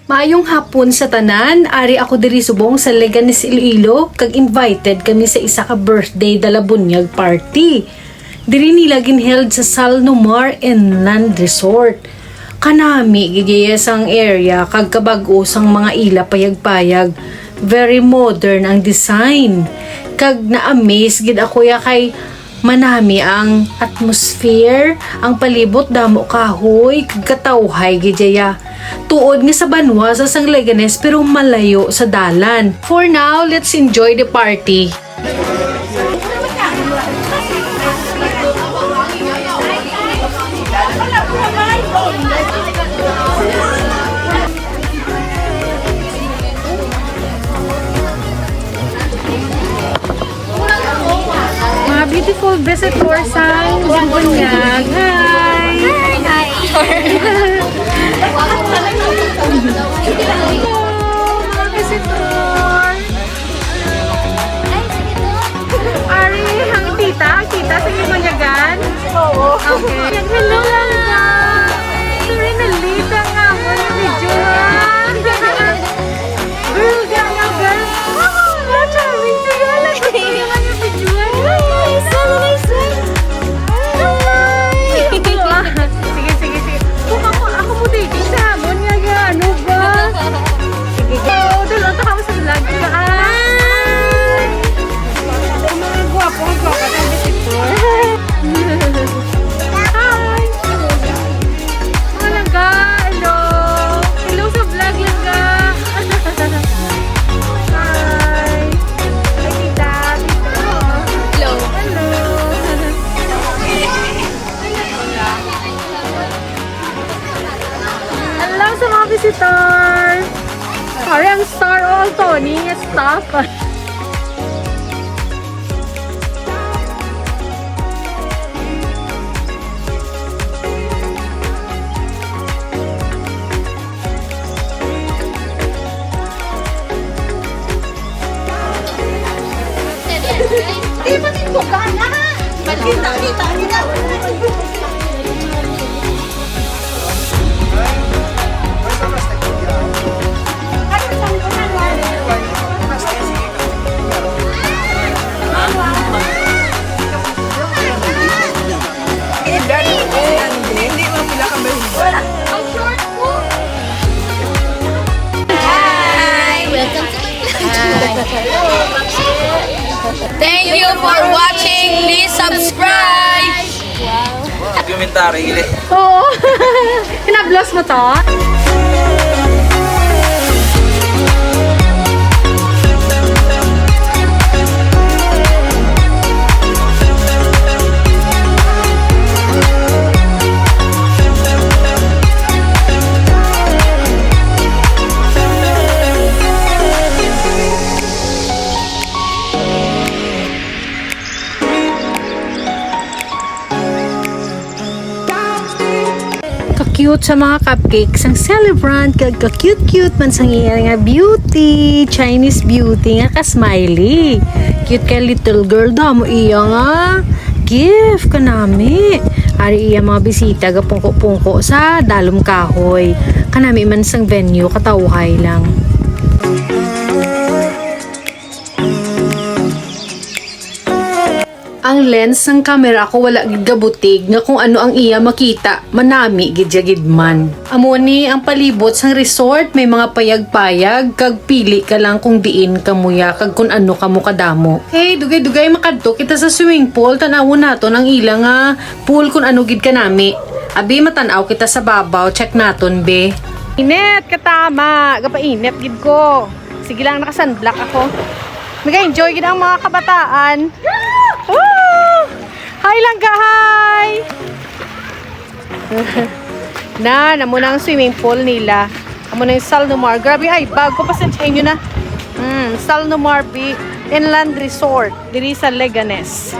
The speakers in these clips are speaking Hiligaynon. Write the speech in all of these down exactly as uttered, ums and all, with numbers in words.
Maayong hapon sa tanan. Ari ako diri subong sa Leganes, Iloilo, kag invited kami sa isa ka birthday dala bunyag party. Diri nila ginheld sa Salnomar Inland Resort. Kanami gid iya sang area kag kabag-o sang mga ila payag-payag. Very modern ang design. Kag na-amaze gid ako ya kay manami ang atmosphere, ang palibot damo kahoy, kag katawhay gid iya. Tuod nga sa banwa sa sang Leganes pero malayo sa dalan. For now, let's enjoy the party. Mga beautiful visitors sa Bunyag. Hi! Hi! Hello, mga visitor! Ari, ang tita, ang tita sa Bunyagan? Oo. Okay. Hello, Langga! Sorry, na-late ang amon nga video, ha? Girl, gana, girl. Ah, charming, sige, alam ko, sige, alam ko, video. Nice one, nice one. Sige, sige, sige. Kung ako, ako mo dating sa amon nga, nga, ano ba? Sige, go. Dalo, taka mo sa vlog. Hi! Ang mga gwapo, ang gwapo, ang visitor. Hi! Mga langga, hello! Hello sa vlog, langga! Hi! Hi, tita, tito. Hello. Hello. Hello sa mga visitor! Parang star all, Tony, staff. Di ba ito ka na? Kita, kita, kita. Hi! Welcome to my vlog. Thank you for watching. Please subscribe. Documentary, gili. Oo. Kinablos mo to? Ka-cute sa mga cupcake sang celebrant, kag ka-cute-cute man sang iya nga beauty, Chinese beauty nga ka-smiley. Cute kay little girl, damo iya nga gift kanami. Ari iya mga bisita gapungko-pungko sa dalom kahoy. Kanami man sang venue, katawhay lang. Ang lens sang camera ko wala gid gabutig nga kung ano ang iya makita, manami gid siya gid man. Amo ni ang palibot sang resort, may mga payag-payag, kag pili ka lang kung diin ka muya kag kung ano kamo kadamo. Hey, dugay-dugay makadto kita sa swimming pool, tan-awon naton ang ila nga pool kung ano gid kanami. Abi, matan-aw kita sa babaw, check naton, be. Init, katama, gapainit gid ko. Sige lang, naka-sunblock ako. Nag-enjoy gid ang mga kabataan. Woo! Hi, langga, hi! Na, namo na ang swimming pool nila. Amo na yung Salnomar. Grabe, ay, bago, pasensya nyo na. Mm, Salnomar Beach Inland Resort, diri sa Leganes.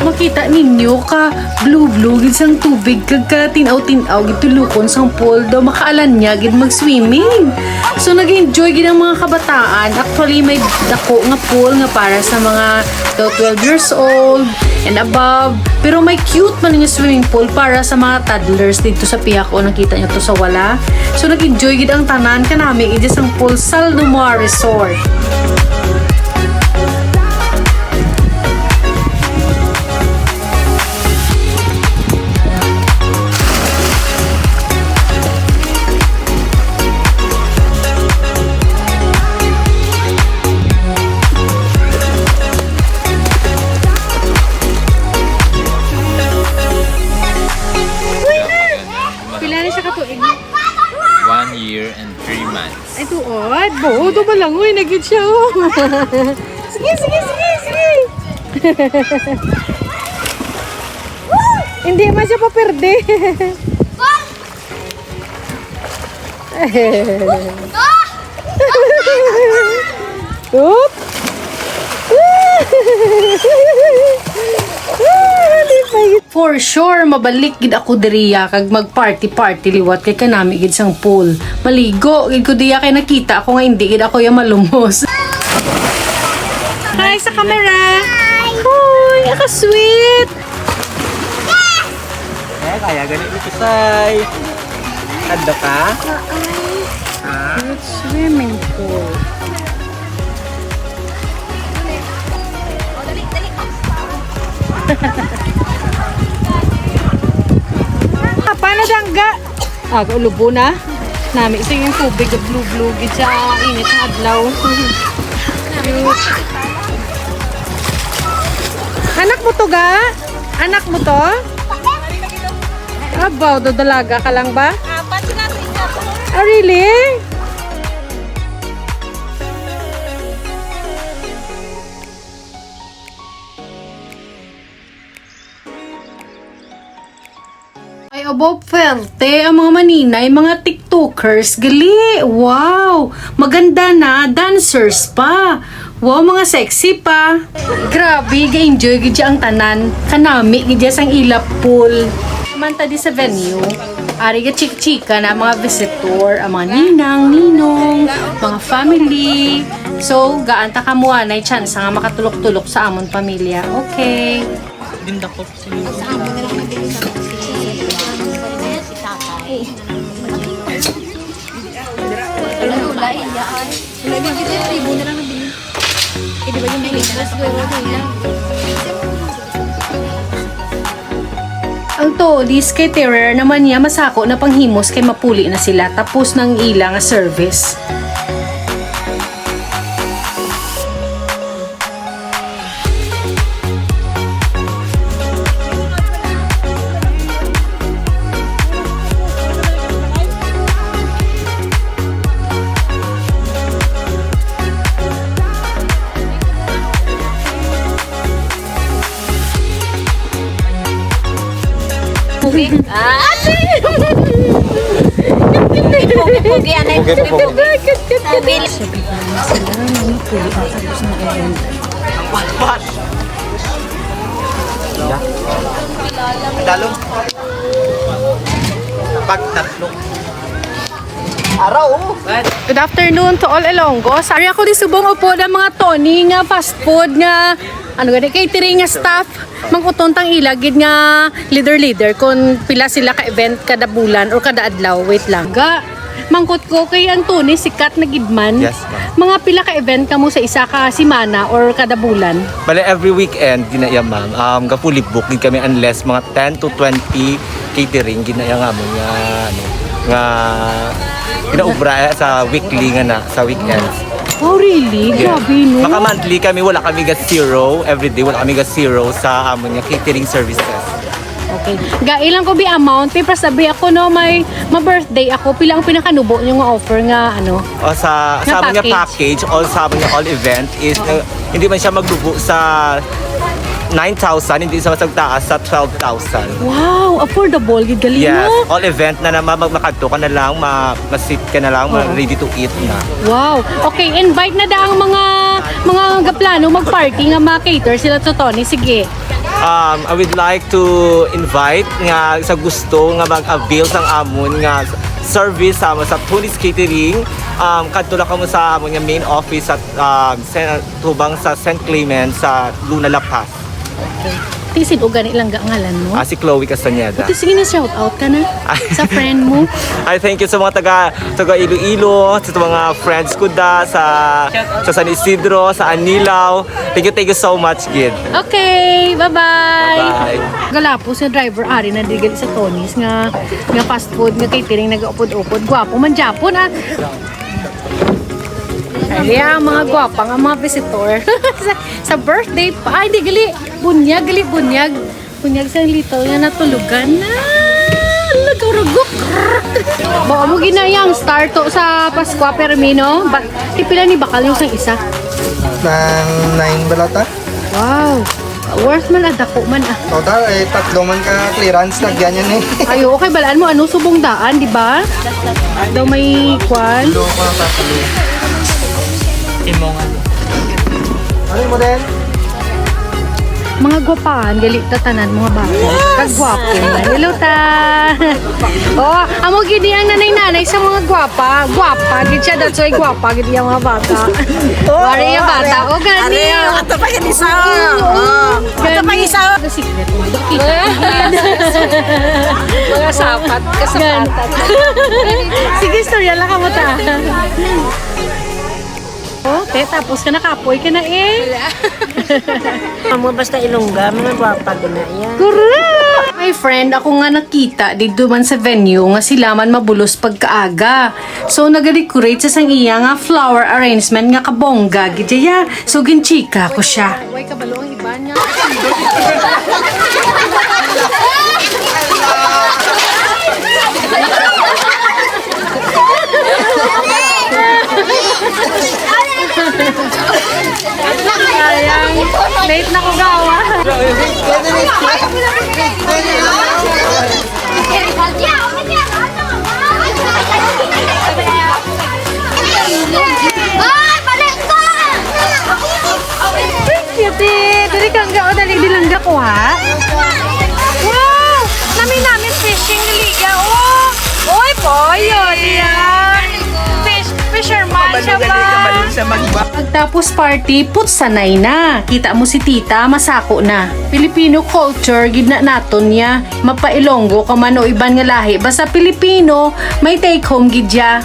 Makita Ta ninyo ka blue-blue gid sang tubig kag ka tin-aw-tin-aw gid tulukon sang pool daw makaalan niya gid mag-swimming. So nag-enjoy gid ang mga kabataan. Actually may dako nga pool nga para sa mga daw twelve years old and above. Pero may cute man nga swimming pool para sa mga toddlers dito sa pihak o nakita niyo to sa wala. So nag-enjoy gid ang tanan kanami gid sang pool sa Luma Resort. Pila na siya ka tuig? One year and three months. Ay, tuod. Bo, dumalangoy na gid siya, oh. Sige, sige, sige, sige. Hindi man siya paperde. Oop. For sure, mabalik gid ako diriya kag mag-party-party liwat kay kanami gid sang pool. Maligo gid ko diya kay nakita ko nga hindi gid ako ya malumos. Hi sa camera. Hi. Aka sweet. Eh, kaya ganit ni Kusay. Kadto ka? Ha? Swimming pool. Apa na dangga? Ah, ulubo na. Nami sa yung tubig, blue-blue gid sa init ng adlaw. Anak mo to, ga? Anak mo to? Abaw, do dalaga ka lang ba? Apat na rin ako. Ah, really? Ay, abo, pwerte ang mga maninay, mga TikTokers, gali. Wow! Maganda na, dancers pa. Wow, mga sexy pa. Grabe, ga-enjoy gid siya ang tanan. Kanami gid siya sang ila pool. Manta di sa venue. Ari ga chika-chika na ang mga visitor, ang mga ninang, ninong, mga family. So, gaan ta kamuanay chance nga makatulok-tulok sa amon pamilya. Okay. Dindakop. Ang Toddy's Caterer naman niya masako na panghimos kay mapuli na sila tapos nang ila nga service. Pugi. Ah! Pugi, pugi, anay, pugi, pugi. Pugi. Ang patpat. Tagalog. Pag tatlo. Araw, oh. Good afternoon to all Ilonggos. Ari ako di subong upod ang mga Tony nga fast food nga, ano gani, catering nga staff. Mangkuton tang ila gid nga leader-leader kung pila sila ka event kada bulan or kada adlaw. Wait lang. Ga, mangkot ko kay ang Tony sikat na gid man. Yes, ma'am. Mga pila ka event kamo sa isa ka semana or kada bulan? Bale, every weekend, gina-, yeah, ma'am. Um, ga fully book gid kami unless mga ten to twenty catering, gina-, nga amon nga, ano, nga ginaubra, eh, sa weekly nga na, sa weekends. Oh, really? Yeah. Grabe, no? Maka monthly kami, wala kami ga zero. Every day, wala kami ga zero sa amon nga catering services. Okay. Ga, ilang ko bi amount? Pi, para sabi ako, no, may ma-birthday ako. Pila ang pinakanubo nyo nga offer nga, ano? O sa, Nga sa amon nga package. Package, all sa amon nga all event is, uh, hindi man siya maglubo sa nine thousand, hindi siya magtaas sa twelve thousand. Wow, affordable gid gali, Yes, no? all event na naman, mag-, makadto ka na lang, ma-, ma-seat ka na lang, ma-, Oo. ready to eat na. Wow. Okay, invite na da ang mga mga Plano mag-party nga ma-cater sila to, Tony. Sige. Um, I would like to invite nga sa gusto nga mag-avail sang amon nga service sa, sa Tony's Catering, um, kadto lang kamo sa amon nga main office sa, um, Sen-, tubang sa Saint Clement sa Luna, La Paz. Ti, sin-o gani lang ga ngalan mo? Ah, si Chloe Castañeda. Ti, sige na, shout out ka na Ay. sa friend mo. Ay, thank you sa mga taga, taga Iloilo, sa mga friends ko da, sa, sa San Isidro, sa Anilao. Thank you, thank you so much, gid. Okay, bye-bye. Bye-bye. Galapo sa driver, ari na digil sa Tony's nga, nga fast food, nga catering, nag-upod-upod. Gwapo man gyapon, ah. Ay, ang mga gwapa nga mga visitor. sa, sa birthday pa. Ay, di, gali. Bunyag, gali, bunyag. Bunyag sa little nga natulugan na. Lagaw-ragok. Baka mo ginayang star to sa Paskwa, Permino. Ba, pila ni bakal yung sang isa? Nang nine balata? Wow. Worth man, ah, dako man, ah. Total, eh, tatlo man ka clearance, lagyan yan, eh. Ay, oo, kay balaan mo, ano, subong daan, di ba? Daw may kwan. Imo nga. Ano mo din? Mga gwapahan, gali ta tanan, mga bata. Yes! Kagwapo man. Hello, ta. Oh, amo gid ang nanay-nanay sa mga gwapa. Gwapa gid siya, that's why gwapa gid ang mga bata. Oo, Wari yung bata. Are, Oh, gani. are, ato pa yung isa. Oo. Oh, ato pa yung isa. Secret mo. Mga sapat, kasapatan. Sige, istorya lang ka mo ta. Oh, te, tapos ka na, kapoy ka na eh. Amo basta Ilongga, mga gwapa gina iya. Correct! My friend, ako nga nakita didto man sa venue nga sila man mabulos pagkaaga. So, nagadecorate sa sang iya nga flower arrangement nga kabongga gid iya. So, ginchika ko siya. Way kabalo ang iba niya. Sayang. Late na ko gawa. Cute eh. Dali kang gao, dali, di lang gakuha. Wow! Nami-nami fishing liga, oh! Oy, boy, oh, diyan! Fish, fisherman siya ba? Magaling, magaling sa magba- Pagtapos party, putsanay na. Kita mo si tita, masako na. Filipino culture, gid na naton niya. Mapa-Ilonggo ka man o iban nga lahi, basta Pilipino, may take home gid ya.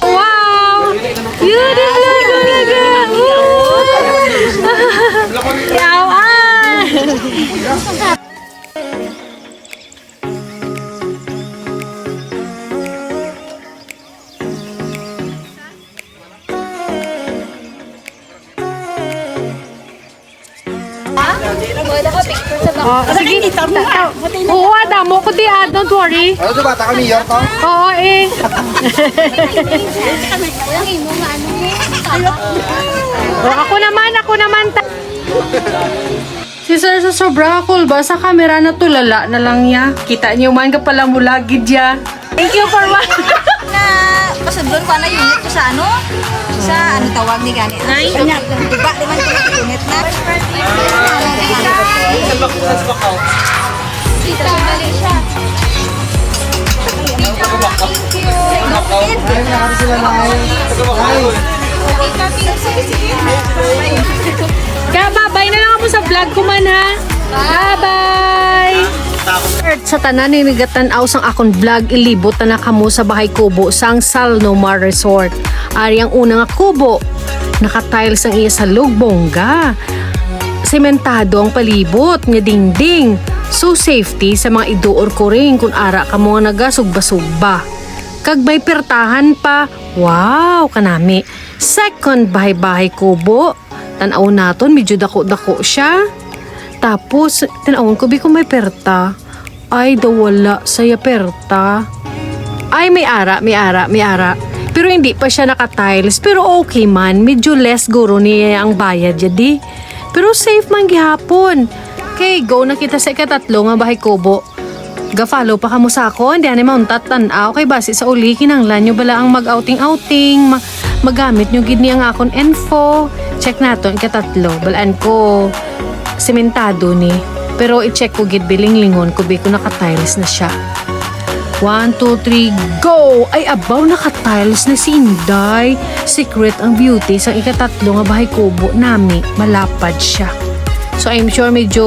Wow! Beautiful talaga! Woo! Yawan! Wala ka picture sa back. Oh, sige. Oo, ah, damo ko di, ah, don't worry. Ano to, bata kami, yun, to? Oo, eh. Ang imo nga, ano, eh. Oh, ako naman, ako naman. Ta- Si Sir sa sobra ka cool ba sa camera, natulala na lang niya. Kita niyo man ka pala mo lagi diya. Thank you for watching. Na pasudlon ko na unit ko sa ano? Sa ano tawag ni gani? Ay, diba, di man ko unit na. Kaya babay na lang ako sa vlog ko man, ha? Bye-bye! Sa tanan ni nagatan-aw sang akon vlog, ilibot na na kamo sa bahay kubo sang Salnomar Resort. Ari ang una nga kubo, naka-tiles ang iya salog, bongga. Sementado ang palibot nga dingding. So safety sa mga iduor kuring kun ara kamo nga nagasugba-sugba. Kag may pertahan pa. Wow, kanami. Second bahay-bahay kubo. Tan-aw naton, medyo dako-dako siya. Tapos, tan-awon ko, bi, kung may perta. Ay, daw wala saya perta. Ay, may ara, may ara, may ara. Pero hindi pa siya naka-tiles. Pero okay man, medyo less guro niya ang bayad, jadi. Pero safe man gihapon. Okay, go na kita sa ikatatlo nga bahay kubo. Ga-follow pa kamo sa akon, di ani mauntat tan-aw kay basi sa uli kinahanglan nyo bala ang mag-outing-outing, ma-, magamit nyo gid ni ang akon info. Check nato ang ikatatlo. Balaan ko, sementado ni. Pero i-check ko gid, bilinglingon ko, bi, kung naka-tiles na siya. One, two, three, go! Ay, abaw, naka-tiles na si Inday. Secret ang beauty sang ikatatlo nga bahay kubo nami. Malapad siya. So, I'm sure medyo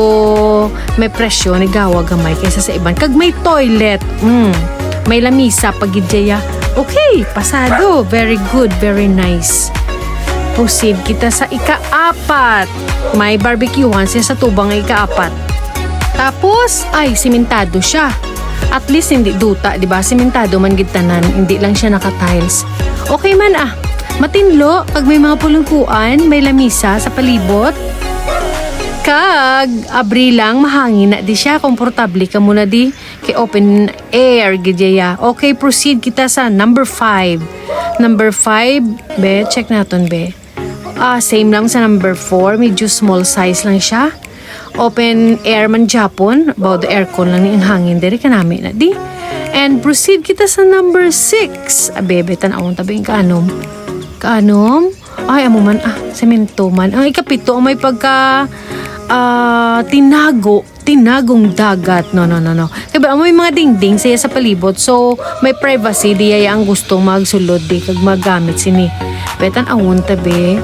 may presyo ni gawa gamay kaysa sa iban. Kag may toilet. Mm. May lamisa pa gid dya. Okay, pasado. Very good, very nice. Proceed kita sa ikaapat. May barbecuehan siya sa tubang nga ikaapat. Tapos, ay, simentado siya. At least, hindi duta, di ba? Simentado man gid tanan, hindi lang siya naka-tiles. Okay man, ah. Matinlo, kag may mga pulungkuan, may lamisa sa palibot. Kag, abri lang, mahangin na di siya, komportable ka muna di, kay open air, gid ya. Okay, proceed kita sa number five. Number five, be, check naton, be. Ah, same lang sa number four, medyo small size lang siya. Open air man gyapon, about the aircon lang ni ang hangin diri, kanami na di. And proceed kita sa number six. Abebe, tan-awon ta ba yung kaanom? Kaanom? Ay, amo man, ah, semento man. Ang ikapito, may pagka, ah, tinago, tinagong dagat. No, no, no, no. Kaya ba, may mga dingding siya sa palibot. So, may privacy, di ya ang gusto magsulod, di kag magamit sini. Betan awon tabi.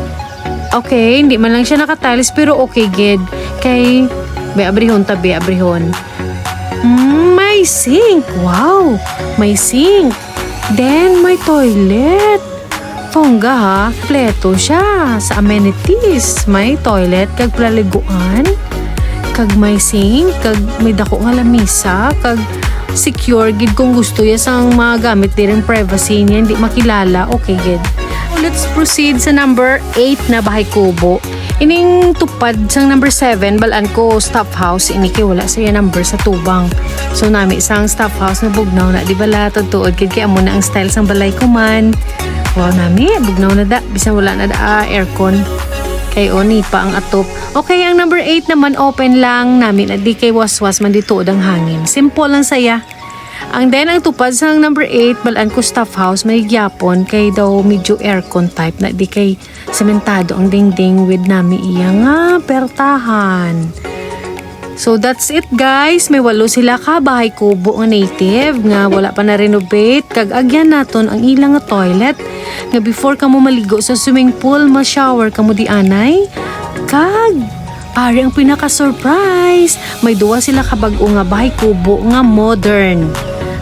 Okay, hindi man lang siya naka-tiles, pero okay gid. Kay, be, abrihon tabi, abrihon. Mm, may sink. Wow! May sink. Then, may toilet. Tongga, ha? Kompleto siya sa amenities. May toilet kag paliguan. Kag may sink. Kag may dako nga lamisa. Kag secure gid kung gusto ya sang mga gamit diri ang privacy niya. Hindi makilala. Okay gid. So, let's proceed sa number eight na bahay kubo. Ining tupad sang number seven, balaan ko staff house, ini kay wala siya number sa tubang. So, nami sang staff house na bugnaw na, di bala, tuod gid kay amo na ang style sang balay ko man. Wow, nami, bugnaw na da, bisan wala na da, ah, aircon. Kay oni pa ang atop. Okay, ang number eight naman, open lang, nami na di kay waswas man di tuod ang hangin. Simple lang saya. Ang then, ang tupad sang number eight, balaan ko staff house, may gyapon, kay daw medyo aircon type na di kay sementado ang dingding with nami iya nga pertahan. So that's it, guys. May walo sila ka bahay kubo nga native nga wala pa na-renovate. Kag agyan naton ang ilang nga toilet nga before kamo maligo sa swimming pool, ma-shower kamo di anay. Kag ari ang pinaka-surprise. May duwa sila ka bag-o nga bahay kubo nga modern.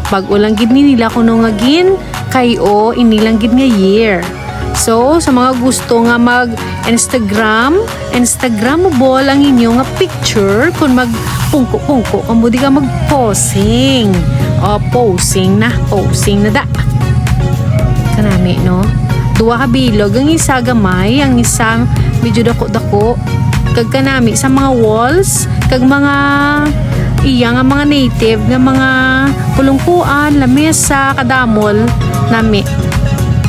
Bag-o lang gid ni nila kuno nga gin kay o ini lang gid nga year. So, sa mga gusto nga mag Instagram, Instagrammable ang inyo nga picture kung mag pungko-pungko kamo di ka mag posing. O, posing na, posing na da. Kanami, no? Duwa ka bilog, ang isa gamay, ang isa medyo dako-dako. Kag kanami sa mga walls, kag mga iya nga mga native nga mga pulungkuan, lamesa, kadamol, nami.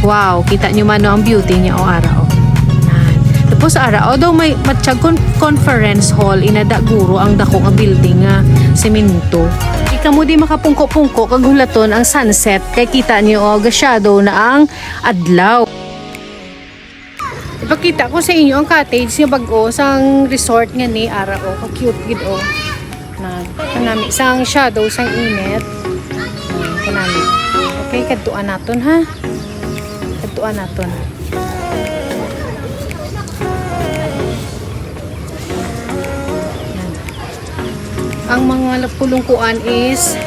Wow, kita nyo man, no, ang beauty niya, o, ara, o. Yan. Tapos, ara, o, daw may matsyag con-, conference hall, inada guro ang dako nga building nga semento. Di kamo di makapungko-pungko kag hulaton ang sunset, kay kita nyo, o, ga-shadow na ang adlaw. Ipakita ko sa inyo ang cottage nga bag-o sang resort nga ni ara, o, ka-cute gid, o. Na, kanami sang shadow sang init. Kanami. Okay, kadtuan naton, ha. Kadtuan naton. Yan. Ang mga pulungkuan is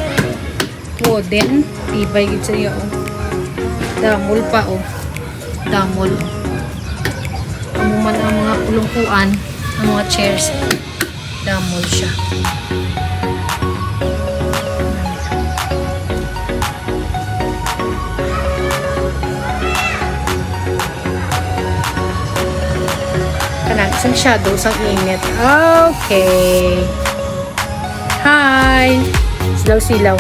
wooden. Tibay gid siya, o. Damol pa, o. Damol. Amo man ang mga pulungkuan, ang mga chairs. Damol siya. Kanang isang shadow, isang init. Okay. Hi! Silaw-silaw.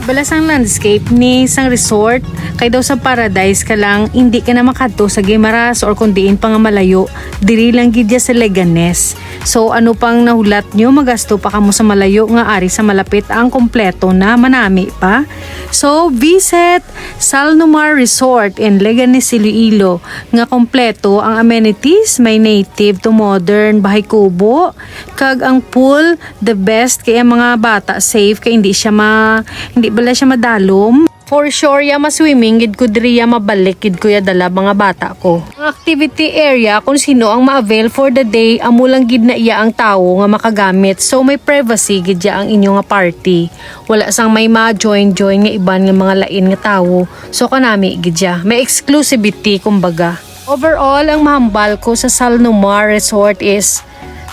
Wala sang landscape ni sang resort, kay daw sa Paradise ka lang, hindi ka na makadto sa Guimaras or kung diin pa nga malayo, diri lang gid ya sa Leganes. So, ano pang nahulat nyo? Magasto pa kamo sa malayo nga ari sa malapit ang kompleto na, manami pa. So, visit Salnomar Resort in Leganes, Iloilo, nga kompleto ang amenities, may native to modern, bahay kubo, kag ang pool, the best, kay ang mga bata safe, kay hindi siya ma-, hindi bala siya madalom. For sure, ya ma-swimming gid ko diri, ya mabalik gid ko ya dala mga bata ko. Ang activity area, kung sino ang ma-avail for the day, amo lang gid na iya ang tawo nga makagamit. So, may privacy gid ya ang inyo nga party. Wala sang may ma-join-join nga iban nga mga lain nga tawo. So, kanami gid ya. May exclusivity, kumbaga. Overall, ang mahambal ko sa Salnomar Resort is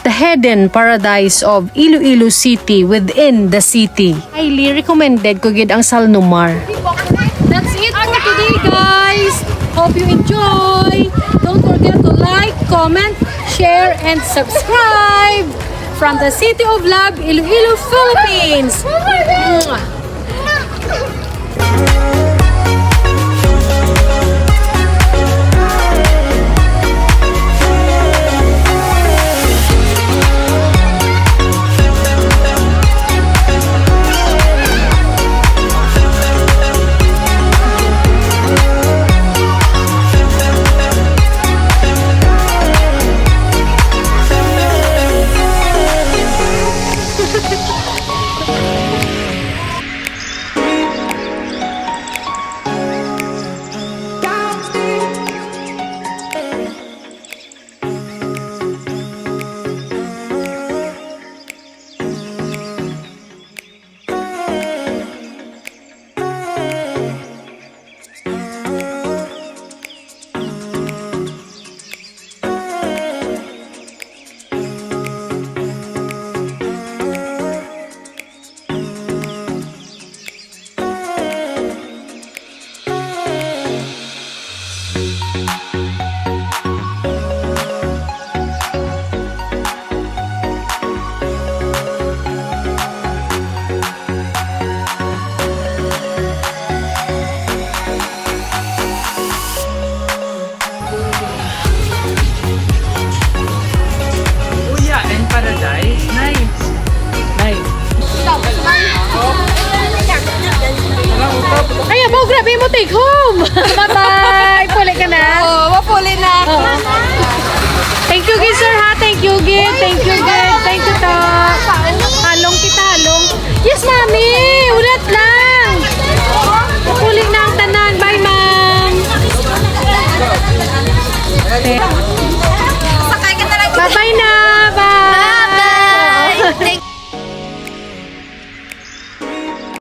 the hidden paradise of Iloilo City within the city. Highly recommended ko gid ang Salnomar. That's it for today, guys. Hope you enjoy. Don't forget to like, comment, share, and subscribe from the City of Love, Iloilo, Philippines. Mwah! Uya in paradise. Nice. Nice. Kaya mo, grabe mo take home.